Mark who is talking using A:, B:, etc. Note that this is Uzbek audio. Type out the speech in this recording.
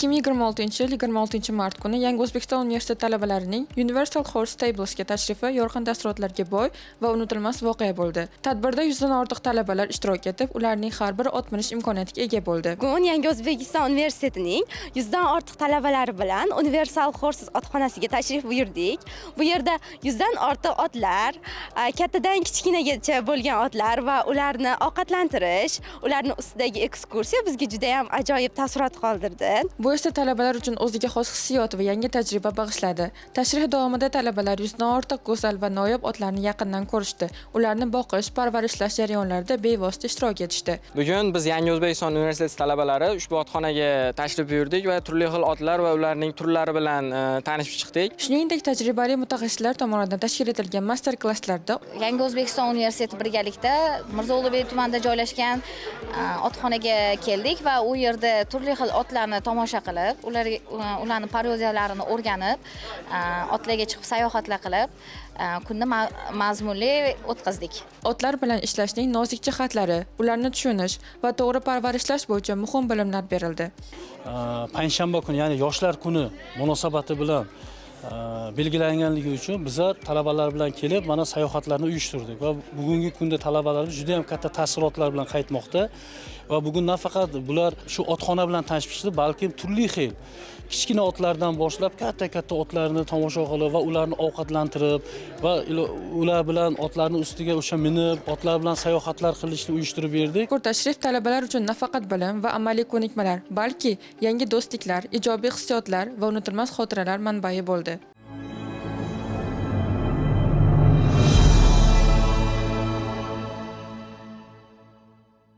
A: 2026-yil 26-mart kuni Yangi O'zbekiston universiteti talabalarining Universal Horse Stablesga tashrifi yorqin taassurotlarga boy va unutilmas voqea bo'ldi. Tadbirda 100 dan ortiq talabalar ishtirok etib, ularning har biri ot minish imkoniyatiga ega bo'ldi.
B: Bugun Yangi O'zbekiston universitetining 100 dan ortiq talabalari bilan Universal Horses otxonasiga tashrif buyurdik. Bu yerda 100 dan ortiq otlar, kattadan kichkinagacha bo'lgan otlar va ularni ovqatlantirish, ularni ustidagi ekskursiya bizga juda ham ajoyib taassurot qoldirdi.
A: Bu esa talabalar uchun o'ziga xos hissiyot va yangi tajriba bag'ishladi. Tashrif davomida talabalar 100 dan ortiq go'zal va noyob otlarni yaqindan ko'rishdi. Ularni boqish, parvarishlash jarayonlarida bevosita ishtirok etishdi.
C: Bugun biz, Yangi O'zbekiston universiteti talabalari, ushbu otxonaga tashrif buyurdik va turli xil otlar va ularning turlari bilan tanishib chiqdik.
A: Shuningdek, tajribali mutaxassislar tomonidan tashkil etilgan master klasslarda
D: Yangi O'zbekiston universiteti birgalikda Mirzo Ulug'bek tumanida joylashgan otxonaga keldik va u yerda turli xil otlarni tomosha qilib, ularni порода larini o'rganib, otlarga chiqib sayohatlar qilib, kunni mazmunli o'tkazdik.
A: Otlar bilan ishlashning nozik jihatlari, ularni tushunish va to'g'ri parvarishlash bo'yicha muhim bilimlar berildi.
E: Payshanba kuni, ya'ni Yoshlar kuni munosabati bilan belgilanganligi uchun bizlar talabalar bilan kelib, mana sayohatlarni uyushtirdik va bugungi kunda talabalarimiz juda ham katta taassurotlar bilan qaytmoqda. Va bugun nafaqat bular shu otxona bilan tanishib chiqdi, balkim turli xil kichkina otlardan boshlab katta katta otlarni tomosha qilib va ularni ovqatlantirib va ular bilan otlarni ustiga o'sha minib, otlar bilan sayohatlar qilishni uyushtirib berdik.
A: Mazkur tashrif talabalar uchun nafaqat bilim va amaliy ko'nikmalar, balki yangi do'stliklar, ijobiy hissiyotlar va unutilmas xotiralar manbai bo'ldi.